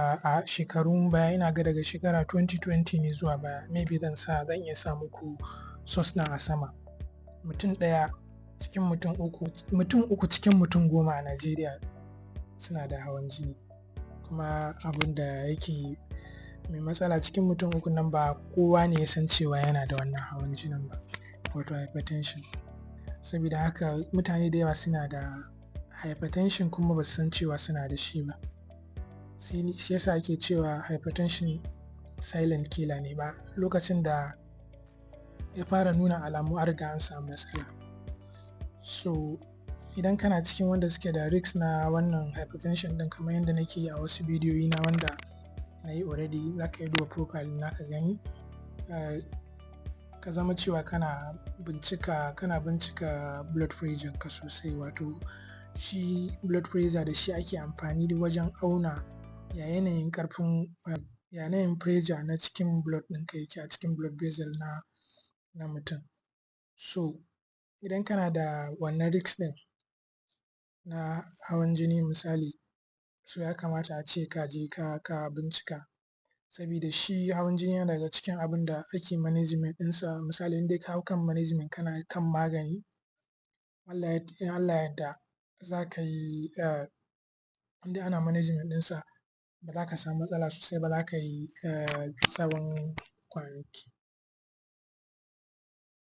A shekarun baya, ina ga daga shekara 2020 ne zuwa baya, maybe zan iya sa muku source ɗin a sama. Mutum ɗaya cikin mutum uku, mutum uku cikin mutum 10 a Najeriya suna da hawan jini. Kuma abun da yake mai matsala, cikin mutum uku nan ba kowa ne ya san cewa yana da wannan hawan jinin ba, wato hypertension. Sabida haka mutane da yawa suna da hypertension kuma ba su san cewa suna da shi ba. Shi yasa ake cewa hypertension silent killer ne ba. Lokacin da ya fara nuna alamu, an riga an samu matsala. So idan kana cikin wanda suke da risk na wannan hypertension ɗin, kamar yadda nake yi a wasu bidiyoyi na wanda na yi already, za ka iya duba profile na ka gani. Ka zama cewa kana bincika blood pressure ka sosai. Wato shi blood pressure, da shi ake amfani wajen auna ya yanayin ƙarfin, yanayin pressure na cikin blood ɗinka yake a cikin blood vessel na mutum. So idan kana da wannan risk ɗin na hawan jini misali, so ya kamata ace ka je ka bincika. Sabida shi hawan jini yana daga cikin abun da ake management ɗinsa. Misali, in dai ka hau kan management, kana kan magani, in Allah ya yarda za ka yi, in dai ana management ɗinsa, ba za ka samu matsala sosai ba, za ka yi tsawon kwanaki.